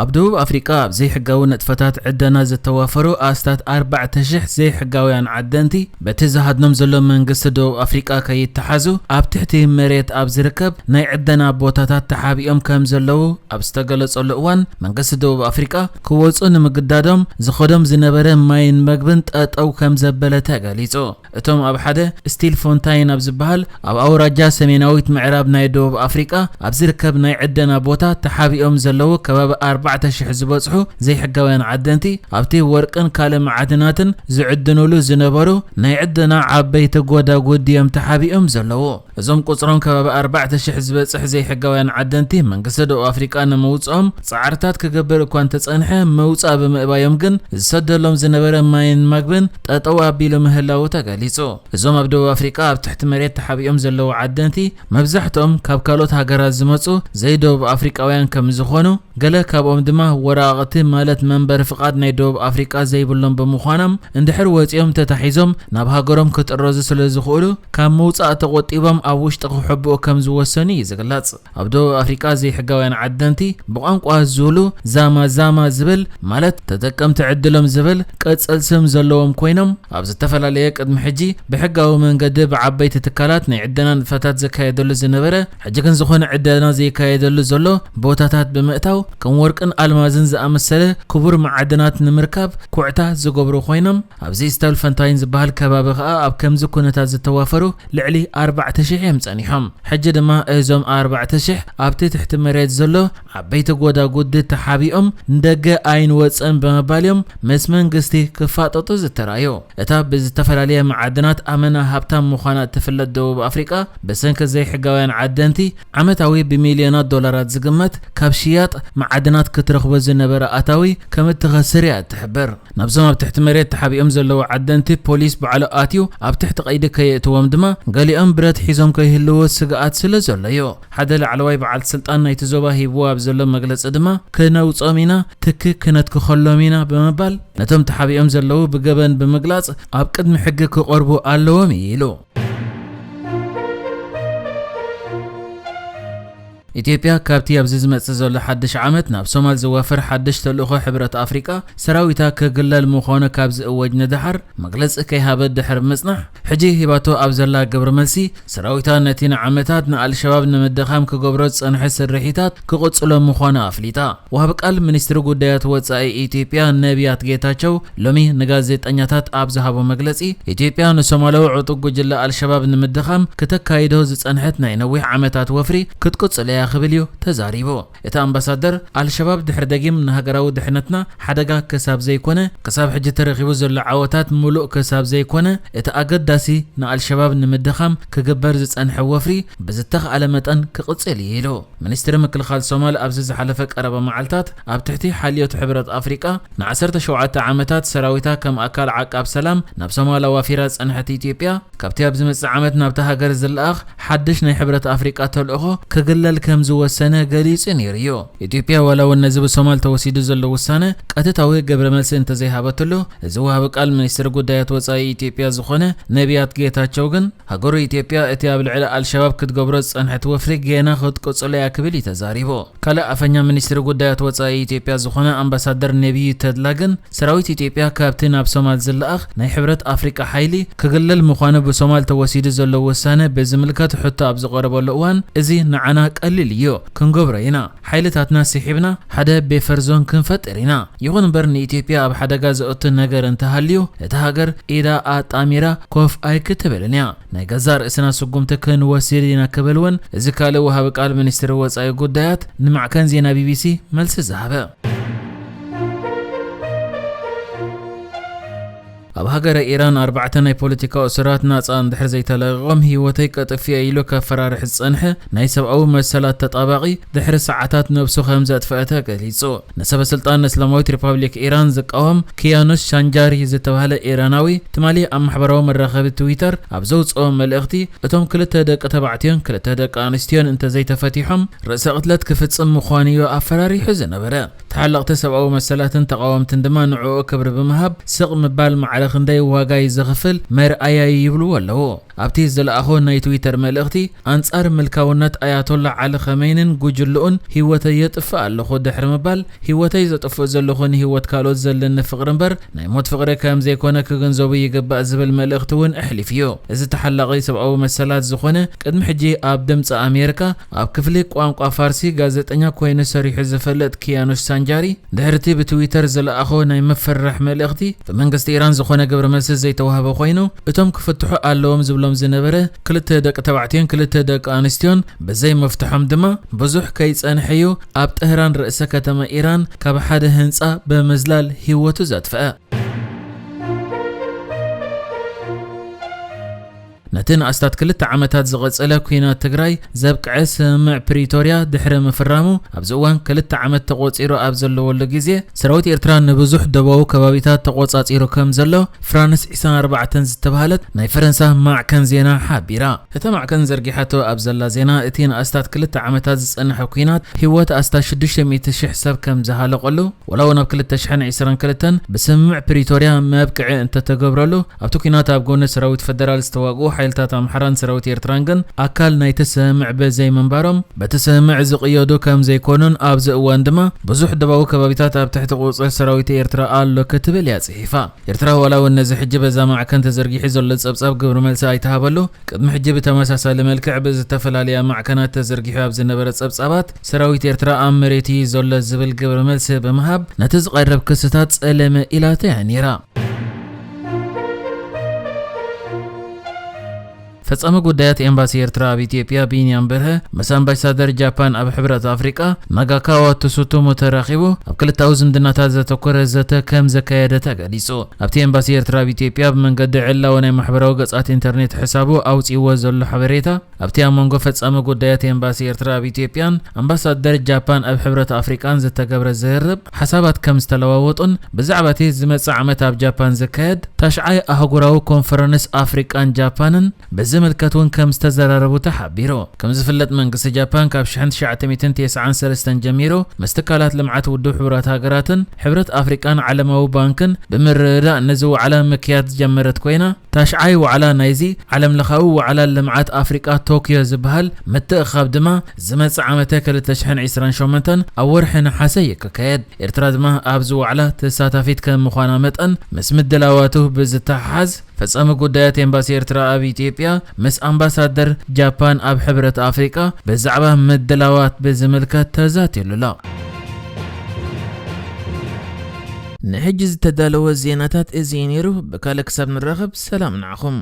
ኣብ ደቡብ ኣፍሪቃ ኣብ ዘይሕጋዊ ንጥፈታት ዕደና ዝተዋፈሩ ኣስታት ኣርባዕተ ሽሕ ዘይሕጋውያን ዓደንቲ በቲ ዝሃድኖም ዘሎ መንግስቲ ደቡብ ኣፍሪቃ ከይተሓዙ ኣብ ትሕቲ መሬት ኣብ ዝርከብ ናይ ዕደና ቦታታት ተሓቢኦም ከም ዘለዉ ኣብ ዝተገለጸሉ እዋን መንግስቲ ደቡብ ኣፍሪቃ ክወጹ ንምግዳዶም ዝኸዶም ዝነበረ ማይን መግብን ጠጠው ከም ዘበለ ተገሊጹ። እቶም ኣብ ሓደ ስቲል ፎንታይን ኣብ ዝበሃል ኣብ ኣውራጃ ሰሜናዊት ምዕራብ ናይ ደቡብ ኣፍሪቃ ኣብ ዝርከብ ናይ ዕደና ቦታ ተሓቢኦም ዘለዉ ከባቢ ኣርባዕተ ሽሕ ዝበጽሑ ዘይሕጋውያን ዓደንቲ ኣብቲ ወርቅን ካልእ መዓድናትን ዝዕድኑሉ ዝነበሩ ናይ ዕደና ዓበይቲ ጎዳጉዲ እዮም ተሓቢኦም ዘለዉ። እዞም ቁጽሮም ከባቢ ኣርባዕተ ሽሕ ዝበጽሕ ዘይሕጋውያን ዓደንቲ መንግስቲ ደቡብ ኣፍሪቃ ንምውጽኦም ጻዕርታት ክገብር እኳ እንተጸንሐ መውጻእ ብምእባዮም ግን ዝሰደሎም ዝነበረ ማይን መግብን ጠጠው ኣቢሉ ምህላዉ ተገሊጹ። እዞም ኣብ ደቡብ ኣፍሪቃ ኣብ ትሕቲ መሬት ተሓቢኦም ዘለዉ ዓደንቲ መብዛሕትኦም ካብ ካልኦት ሃገራት ዝመጹ ዘይደቡብ ኣፍሪቃውያን ከም ዝኾኑ፣ ገለ ካብኦም ድማ ወረቓቕቲ ማለት መንበሪ ፍቓድ ናይ ደቡብ ኣፍሪቃ ዘይብሎም ብምዃኖም እንድሕር ወጺኦም ተታሒዞም ናብ ሃገሮም ክጥረዙ ስለ ዝኽእሉ ካብ ምውጻእ ተቖጢቦም ኣብ ውሽጢ ክሕብኡ ከም ዝወሰኑ እዩ ዝግለጽ። ኣብ ደቡብ ኣፍሪቃ ዘይሕጋውያን ዓደንቲ ብቋንቋ ዙሉ ዛማ ዛማ ዝብል ማለት ተጠቀምቲ ዕድሎም ዝብል ቅጽል ስም ዘለዎም ኮይኖም ኣብ ዝተፈላለየ ቅድሚ ሕጂ ብሕጋዊ መንገዲ ብዓበይቲ ትካላት ናይ ዕደና ንጥፈታት ዝካየደሉ ዝነበረ ሕጂ ግን ዝኾነ ዕደና ዘይካየደሉ ዘሎ ቦታታት ብምእታው ከም ወርቅን ኣልማዝን ዝኣመሰለ ክቡር መዓድናት ንምርካብ ኩዕታ ዝገብሩ ኮይኖም ኣብዚ ስታልፈንታይን ዝበሃል ከባቢ ከኣ ኣብ ከምዚ ኩነታት ዝተዋፈሩ ልዕሊ ኣርባዕተ ሽሕ እዮም ጸኒሖም። ሕጂ ድማ እዞም ኣርባዕተ ሽሕ ኣብቲ ትሕቲ መሬት ዘሎ ዓበይቲ ጎዳጉዲ ተሓቢኦም ንደገ ኣይንወጽእን ብምባል እዮም ምስ መንግስቲ ክፋጠጡ ዝተራእዩ። እታ ብዝተፈላለየ መዓድናት ኣመና ሃብታም ምዃና እትፍለጥ ደቡብ ኣፍሪቃ ብሰንኪ ዘይሕጋውያን ዓደንቲ ዓመታዊ ብሚልዮናት ዶላራት ዝግመት ካብ ሽያጥ መዓድናት ክትረኽቦ ዝነበረ ኣታዊ ከም እትኸስር እያ እትሕብር። ናብዞም ኣብ ትሕቲ መሬት ተሓቢኦም ዘለዉ ዓደንቲ ፖሊስ ባዕሉ ኣትዩ ኣብ ትሕቲ ቀይዲ ከየእትዎም ድማ ገሊኦም ብረት ሒዞም ከይህልዉ ስግኣት ስለ ዘሎ እዩ። ሓደ ላዕለዋይ በዓል ስልጣን ናይቲ ዞባ ሂብዎ ኣብ ዘሎ መግለጺ ድማ ክነውጾም ኢና፣ ትኪ ክነትክኸሎም ኢና ብምባል ነቶም ተሓቢኦም ዘለዉ ብገበን ብምግላጽ ኣብ ቅድሚ ሕጊ ክቐርቡ ኣለዎም እዩ ኢሉ። ኢትዮጵያ ካብቲ ኣብዚ ዝመጽእ ዘሎ ሓድሽ ዓመት ናብ ሶማል ዝዋፈር ሓድሽ ተልእኾ ሕብረት ኣፍሪቃ ሰራዊታ ክግለል ምዃኑ ካብ ዝእወጅ ንደሓር መግለጺ ከይሃበት ድሕሪ ምጽናሕ፣ ሕጂ ሂባቶ ኣብ ዘላ ግብረ መልሲ ሰራዊታ ነቲ ንዓመታት ንኣልሸባብ ንምድኻም ክገብሮ ዝጸንሐ ስርሒታት ክቕጽሎ ምዃኑ ኣፍሊጣ። ወሃቢ ቃል ሚኒስትሪ ጉዳያት ወጻኢ ኢትዮጵያ ነቢያት ጌታቸው ሎሚ ንጋዜጠኛታት ኣብ ዝሃቦ መግለጺ፣ ኢትዮጵያ ንሶማላዊ ዕጡብ ጉጅለ ኣልሸባብ ንምድኻም ክተካይዶ ዝጸንሐት ናይ ነዊሕ ዓመታት ወፍሪ ክትቅጽሎ እያ ክብል እዩ ተዛሪቡ። እቲ ኣምባሳደር፣ ኣልሸባብ ድሕሪ ደጊም ንሃገራዊ ድሕነትና ሓደጋ ክሳብ ዘይኮነ፣ ክሳብ ሕጂ ተረኺቡ ዘሎ ዓወታት ምሉእ ክሳብ ዘይኮነ፣ እቲ ኣገዳሲ ንኣልሸባብ ንምድኻም ክግበር ዝጸንሐ ወፍሪ ብዝተኻእለ መጠን ክቕጽል እዩ ኢሉ። ሚኒስትሪ ምክልኻል ሶማል ኣብዚ ዝሓለፈ ቀረባ መዓልታት ኣብ ትሕቲ ሓልዮት ሕብረት ኣፍሪቃ ንዓሰርተ ሸውዓተ ዓመታት ሰራዊታ ከም ኣካል ዓቃብ ሰላም ናብ ሶማል ኣዋፊራ ዝጸንሐት ኢትዮጵያ፣ ካብቲ ኣብ ዝመጽእ ዓመት ናብታ ሃገር ዝለኣኽ ሓድሽ ናይ ሕብረት ኣፍሪቃ ተልእኾ ክግለል ከም ዝወሰነ ገሊጹ ነይሩ እዩ። ኢትዮጵያ ዋላ እውን ነዚ ብሶማል ተወሲዱ ዘሎ ውሳነ ቀጥታዊ ግብረ መልሲ እንተዘይሃበትሉ፣ እዚ ወሃቢ ቃል ሚኒስትሪ ጉዳያት ወጻኢ ኢትዮጵያ ዝኾነ ነቢያት ጌታቸው ግን፣ ሃገሩ ኢትዮጵያ እቲ ኣብ ልዕሊ ኣልሸባብ ክትገብሮ ዝጸንሐት ወፍሪ ጌና ክትቅጽሎ እያ ክብል እዩ ተዛሪቡ። ካልእ ኣፈኛ ሚኒስትሪ ጉዳያት ወጻኢ ኢትዮጵያ ዝኾነ ኣምባሳደር ነቢዩ ተድላ ግን፣ ሰራዊት ኢትዮጵያ ካብቲ ናብ ሶማል ዝለኣኽ ናይ ሕብረት ኣፍሪቃ ሓይሊ ክግለል ምዃኑ ብሶማል ተወሲዱ ዘሎ ውሳነ ብዝምልከት ሕቶ ኣብ ዝቐረበሉ እዋን፣ እዚ ንዓና ቀሊል እዩ፣ ክንገብሮ ኢና። ሓይልታትና ስሒብና ሓደ ቤፈር ዞን ክንፈጥር ኢና። ይኹን እምበር ንኢትዮጵያ ኣብ ሓደጋ ዘእቱ ነገር እንተሃልዩ፣ እታ ሃገር ኢዳ ኣጣሚራ ኮፍ ኣይክትብልን እያ። ናይ ገዛእ ርእስና ስጉምቲ ክንወስድ ኢና ክብል እውን እዚ ካልእ ወሃቢ ቃል ሚኒስትሪ ወጻኢ ጉዳያት ንማዕከን ዜና ቢቢሲ መልሲ ዝሃበ። ኣብ ሃገረ ኢራን ኣርባዕተ ናይ ፖለቲካ እሱራት ናጻ እንድሕር ዘይተለቒቖም ህይወተይ ቀጥፍዮ ኢሉ ከፈራርሕ ዝጸንሐ ናይ ሰብኣዊ መሰላት ተጣባቒ ድሕሪ ሰዓታት ነብሱ ከም ዘጥፍአ ተገሊጹ። ንሰበ ስልጣን እስላማዊት ሪፓብሊክ ኢራን ዝቃወም ኪያኑስ ሻንጃሪ ዝተባህለ ኢራናዊ ትማሊ ኣብ ማሕበራዊ መራኸቢ ትዊተር ኣብ ዘውጽኦ መልእኽቲ፣ እቶም ክልተ ደቂ ተባዕትዮን ክልተ ደቂ ኣንስትዮን እንተዘይተፈቲሖም ርእሰ ቅትለት ክፍጽም ምዃኑ እዩ ኣፈራሪሑ ዝነበረ። ተሓለቕቲ ሰብኣዊ መሰላትን ተቓወምትን ድማ ንዕኡ ክብሪ ብምሃብ ስቕ ምባል ማዕረ ክንደይ ዋጋ እዩ ዘኽፍል መርኣያ እዩ ይብልዎ ኣለዉ። ኣብቲ ዝለኣኾ ናይ ትዊተር መልእኽቲ፣ ኣንጻር ምልካውነት ኣያቶላ ዓሊ ኸመይንን ጉጅልኡን ህይወተይ የጥፍእ ኣለኹ ድሕሪ ምባል፣ ህይወተይ ዘጥፍእ ዘለኹ ንህይወት ካልኦት ዘለኒ ፍቕሪ እምበር ናይ ሞት ፍቕሪ ከም ዘይኮነ ክግንዘቡ ይግባእ ዝብል መልእኽቲ እውን ኣሕሊፉ እዩ። እዚ ተሓላቒ ሰብኣዊ መሰላት ዝኾነ፣ ቅድሚ ሕጂ ኣብ ድምፂ ኣሜሪካ ኣብ ክፍሊ ቋንቋ ፋርሲ ጋዜጠኛ ኮይኑ ሰሪሑ ዝፈልጥ ኪያኑሽ ሳንጃሪ፣ ድሕርቲ ብትዊተር ዝለኣኾ ናይ መፈርራሕ መልእኽቲ፣ ብመንግስቲ ኢራን ዝኾነ ግብረ መልሲ ዘይተዋህበ ኮይኑ፣ እቶም ክፍትሑ ኣለዎም ዝብሎም ዝነበረ ክልተ ደቂ ተባዕትዮን ክልተ ደቂ ኣንስትዮን ብዘይ መፍትሖም ድማ፣ ብዙሕ ከይጸንሐ እዩ ኣብ ጠህራን ርእሰ ከተማ ኢራን ካብ ሓደ ህንጻ ብምዝላል ህይወቱ ዘጥፍአ። ነቲ ንኣስታት ክልተ ዓመታት ዝቐጸለ ኲናት ትግራይ ዘብቅዐ ስምምዕ ፕሪቶርያ ድሕሪ ምፍራሙ፣ ኣብዚ እዋን ክልተ ዓመት ተቖጺሩ ኣብ ዘለወሉ ግዜ፣ ሰራዊት ኤርትራ ንብዙሕ ደቡባዊ ከባቢታት ተቖጻጺሩ ከም ዘሎ ፍራንስ ዕስራን ኣርባዕተን ዝተባህለት ናይ ፈረንሳ ማዕከን ዜና ሓቢራ። እታ ማዕከን ዘርጊሓቶ ኣብ ዘላ ዜና፣ እቲ ንኣስታት ክልተ ዓመታት ዝጸንሐ ኲናት ህይወት ኣስታት ሽዱሽተ ሚእቲ ሽሕ ሰብ ከም ዝሃለቐሉ፣ ወላ እውን ኣብ ክልተ ሽሕን ዕስራን ክልተን ብስምምዕ ፕሪቶርያ መብቅዒ እንተተገብረሉ፣ ኣብቲ ኲናት ኣብ ጎኒ ሰራዊት ፈደራል ዝተዋግኡ ሓይልታት ኣምሓራን ሰራዊት ኤርትራን ግን ኣካል ናይቲ ስምምዕ ብዘይምንባሮም፣ በቲ ስምምዕ ዝቕየዱ ከም ዘይኮኑን ኣብዚ እዋን ድማ ብዙሕ ደቡባዊ ከባቢታት ኣብ ትሕቲ ቁጽሪ ሰራዊት ኤርትራ ኣሎ ክትብል እያ ጽሒፋ። ኤርትራ ዋላ እውን ነዚ ሕጂ በዛ ማዕከን ተዘርጊሑ ዘሎ ጸብጻብ ግብረ መልሲ ኣይተሃበሉ፣ ቅድሚ ሕጂ ብተመሳሳሊ መልክዕ ብዝተፈላለያ ማዕከናት ተዘርጊሑ ኣብ ዝነበረ ጸብጻባት፣ ሰራዊት ኤርትራ ኣብ መሬት እዩ ዘሎ ዝብል ግብረ መልሲ ብምሃብ፣ ነቲ ዝቐርብ ክስታት ጸለመ ኢላቶ እያ ነይራ። ፈጻሚ ጉዳያት ኤምባሲ ኤርትራ ኣብ ኢትዮጵያ ቢንያም በርሀ ምስ ኣምባሳደር ጃፓን ኣብ ሕብረት ኣፍሪቃ ናጋካዋ ቱሱቱሙ ተራኺቡ ኣብ ክልታዊ ዝምድናታት ዘተኮረ ዘተ ከም ዘካየደ ተገሊጹ። ኣብቲ ኤምባሲ ኤርትራ ኣብ ኢትዮጵያ ብመንገዲ ዕላዊ ናይ ማሕበራዊ ገጻት ኢንተርኔት ሕሳቡ ኣውጺእዎ ዘሎ ሓበሬታ፣ ኣብቲ ኣብ መንጎ ፈጻሚ ጉዳያት ኤምባሲ ኤርትራ ኣብ ኢትዮጵያን ኣምባሳደር ጃፓን ኣብ ሕብረት ኣፍሪቃን ዝተገብረ ዝርርብ ሓሳባት ከም ዝተለዋወጡን ብዛዕባ እቲ ዝመጽእ ዓመት ኣብ ጃፓን ዝካየድ ታሽዓይ ኣህጉራዊ ኮንፈረንስ ኣፍሪቃን ጃፓንን ብዝምልከት እውን ከም ዝተዘራረቡ ተሓቢሩ። ከም ዝፍለጥ መንግስቲ ጃፓን ካብ ሽሕን ትሽዓተ ሚእትን ተስዓን ሰለስተን ጀሚሩ ምስ ትካላት ልምዓት ውድብ ሕቡራት ሃገራትን ሕብረት ኣፍሪቃን ዓለማዊ ባንክን ብምርድዳእ ነዚ ዋዕላ ምክያድ ዝጀመረት ኮይና፣ ታሽዓይ ዋዕላ ናይዚ ዓለም ለኻዊ ዋዕላ ልምዓት ኣፍሪቃ ቶክዮ ዝበሃል ምትእኻብ ድማ ዝመጽእ ዓመተ ክልተ ሽሕን ዕስራን ሸሞንተን ኣብ ወርሒ ነሓሰ እዩ ክካየድ። ኤርትራ ድማ ኣብዚ ዋዕላ ተሳታፊት ከም ምዃና መጠን ምስ ምድላዋቱ ብዝተሓሓዝ ፈጻሚ ጉዳያት ኤምባሲ ኤርትራ ኣብ ኢትዮጵያ ምስ ኣምባሳደር ጃፓን ኣብ ሕብረት ኣፍሪቃ ብዛዕባ ምድላዋት ብዝምልከት ተዛትዩሉ ኣሎ። ንሕጂ ዝተዳለወ ዜናታት እዚ እዩ ነይሩ። ብካልእ ክሳብ ንራኸብ ሰላም ንዓኹም።